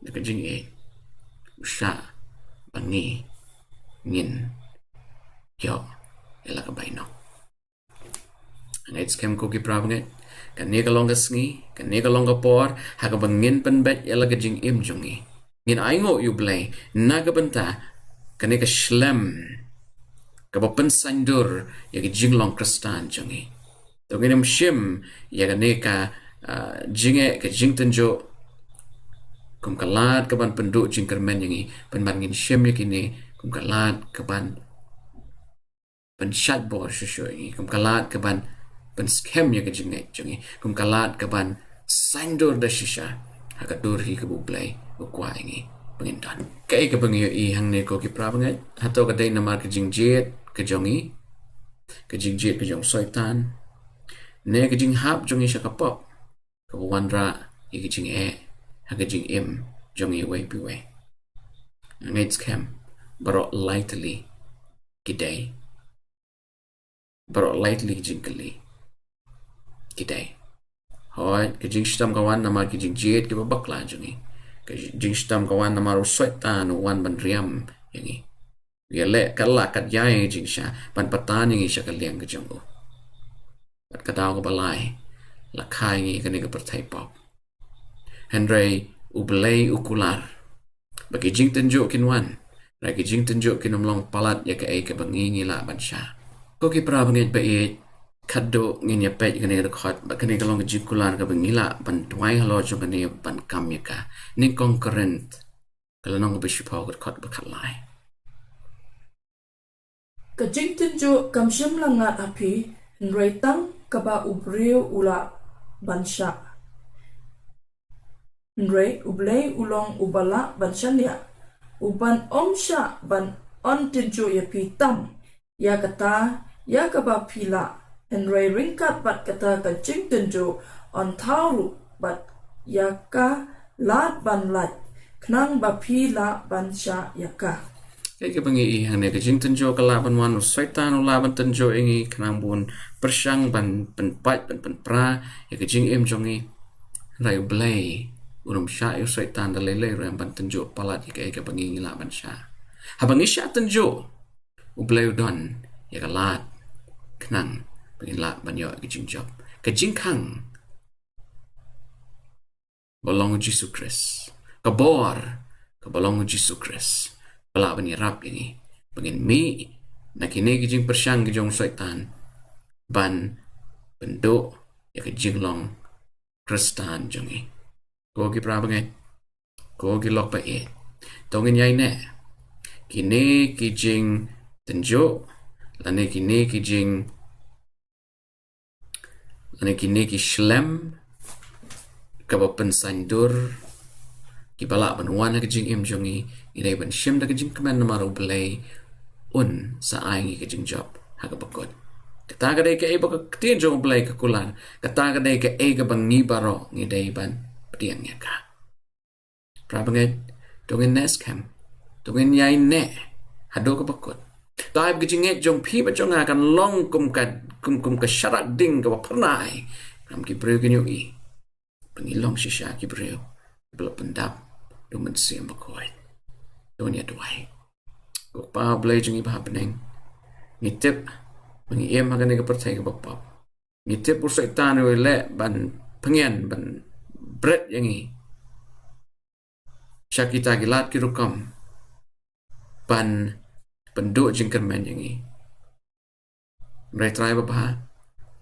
da ka jingïeit u shah ba ngi ngin ïoh ïa la ka bainong. Ngeit skhem ko ki para bangeit, kane ka long ka sngi, kane ka long ka por ha kaba ngin pynbeit ïa la ka jingim jong ngi. Ngin ainguh ïa U Blei na ka bynta kane ka shlem kaba pynsaiñdur ïa ka jinglong Khristan jong ngi. To ngin ym shim ïa kane ka, ah, jingeh, ka jingtynjuh kum ka lad kaban pynduh jingkyrmen ïa ngi, pynban ngin shim ïa kine kum ka lad kaban pynshait bor shuh shuh ïa ngi, kum ka lad kaban pynskhem ïa ka jingngeit jong ngi, kum ka lad kaban saiñdur da shisha ha ka dur hi kaba U Blei u kwah ïa ngi ba ngin don. Kaei kaba ngi ïohi hangne ko ki para bangeit? Hato ka dei namar ka jingjied ka jong ngi, ka jingjied ka jong u Soitan, ne ka jinghap jong ngi sha ka pop, kaba wanrah ïa ka jingeh ha ka jingim jong ngi uwei pa uwei? Ngeit skhem baroh lai tylli ki dei, baroh lai tylli ki jingkylli ki dei. Hooid, ka jingshitom ka wan namar ki jingjied kiba bakla jong ngi. Ka jingshitom ka wan namar u Soitan u wan ban riam ïa ngi. U ïaleh kat lad kat jai ïa ngi jingshisha ban pyntan ïa ngi sha ka liang ka jong u. Bad ka daw kaba lai, la kha ïa ngi kane ka pyrthei pop. Hynrei U Blei u kular ba ki jingtynjuh kin wan, hynrei ki jingtynjuh kin ym long palat ïa kaei kaba ngi ngi lah ban shah. Ko ki para bangeit ba ïeit, khatduh ngin ïa peit kane ka dkhot, ba kane ka long ka jingkular kaba ngi lah ban duwai halor jong kane ban kam ïa ka. Nyngkong Korinth, ka lynnong kaba shiphew, ka dkhot ba khatlai. Ka jingtynjuh kam shym la ngat ha phi, hynrei tang kaba u briew u lah ban shah. Hynrei U Blei u long uba lah ban shaniah, u ban ym shah ban yn tynjuh ïa phi tam ïa kata ïa kaba phi lah, hynrei ryngkat bad kata ka jingtynjuh yn thaw ruh bad ïa ka lad ban lait, khnang ba phi lah ban shah ïa ka. Kaei kaba ngi ïohi hangne? Ka jingtynjuh ka lah ban wan, u Soitan u lah ban tynjuh ïa ngi khnang ba un pyrshang ban pynpait, ban pynpra ïa ka jingim jong ngi. Hynrei U Blei un ym shah ïa u Soitan da lei lei ruh ban tynjuh palat ïa kaei kaba ngi ngi lah ban shah. Haba ngi shah tynjuh, U Blei u don ïa ka lad khnang ba ngin lah ban ïoh ïa ka jingjop. Ka jingkhang ba long U Jisu Khrist. Ka bor kaba long U Jisu Khrist ba lah ban ïarap ïa ngi ba ngin mih na kine ki jingpyrshang ki jong u Soitan ban pynduh ïa ka jinglong Khristan jong ngi. Ko ki para bangeit, ko ki lok ba ïeit, to ngin ïaineh kine ki jingtynjuh lane kine ki jing lane kine ki shlem kaba pynsaindur kiba lah ban wan ha ka jingim jong ngi. Ngi dei ban shim da ka jingkmen namar U Blei un sa ai ngi ka jingjop ha kaba kut. Kata ka dei kaei ba ka ktien jong U Blei ka kular. Kata ka dei kaei kaba ngi baroh ngi dei ban pdiang ïa ka. Para bangeit, to ngin neh skhem, to ngin ïaineh haduh kaba kut. To ai ba ka jingngeit jong phi bad jong nga kan long kum ka, kum, kum ka sharak ding kaba phyrnai. Ngam ki briew kin ïohi ba ngi long shisha ki briew ba la pyndap da U Mynsiem Bakhuid. To ngin ïa duwai. Ko Kpa U Blei jong ngi ba ha bneng, ngi tip ba ngi im ha kane ka pyrthei kaba pop. Ngi tip u Soitan u leh ban pyngen, ban bret ïa ngi sha kita ki lad ki rukom ban pynduh jingkyrmen ïa ngi. Hynrei Trai babha,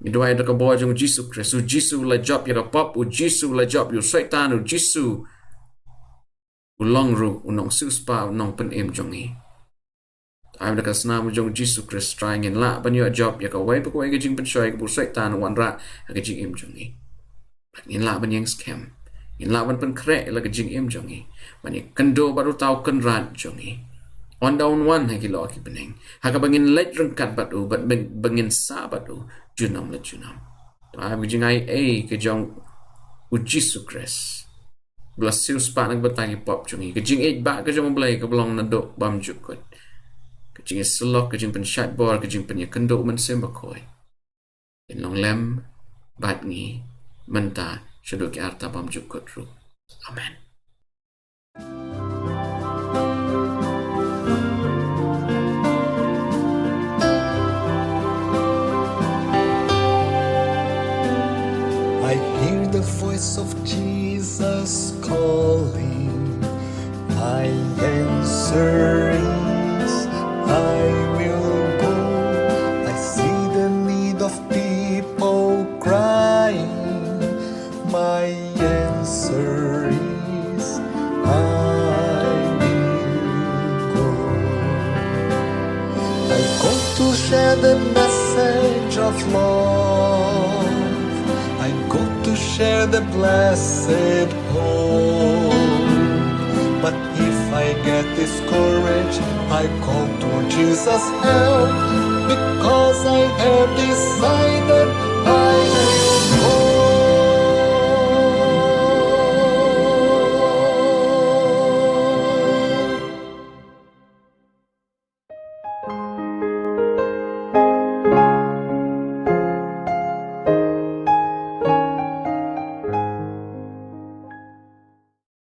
ngi duwai da ka bor jong U Jisu Khrist. U Jisu u la jop ïa ka pop, U Jisu u la jop ïa u Soitan, U Jisu u long ruh u nongsiewspah, u nongpynim jong ngi. Ai ba da ka snam jong U Jisu Khrist Trai ngin lah ban ïoh jop ïa kawei pa kawei ka jingpynshoi kaba u Soitan u wanrah ha ka jingim jong ngi. Bad ngin lah ban ïeng skhem, ngin lah ban pynkhreh ïa la ka jingim jong ngi ban ïakynduh bad uta U Kynrad jong ngi. Ynda un wan ha ki lyoh ki bneng, ha kaba ngin leit ryngkat bad u, bad ba, ba ngin sah bad u junom la junom. To ai ba ka jingai ei ka jong U Jisu Khrist ba la siewspah na ka bynta ki pop jong ngi, ka jingïeit ba ka jong U Blei kaba long naduh bymjukut, ka jingïasyllok, ka jingpynshait bor, ka jingpynïakynduh U Mynsiem Bakhuid, kin long lem bad ngi mynta shaduh ki arta bymjukut ruh. Amen. I hear the voice of Jesus calling. My answer is, I will go. I see the need of people crying. My answer is, I will go. I go to share the message of love. I go to share the blessed hope. But if I get discouraged, I call to Jesus' help, because I have decided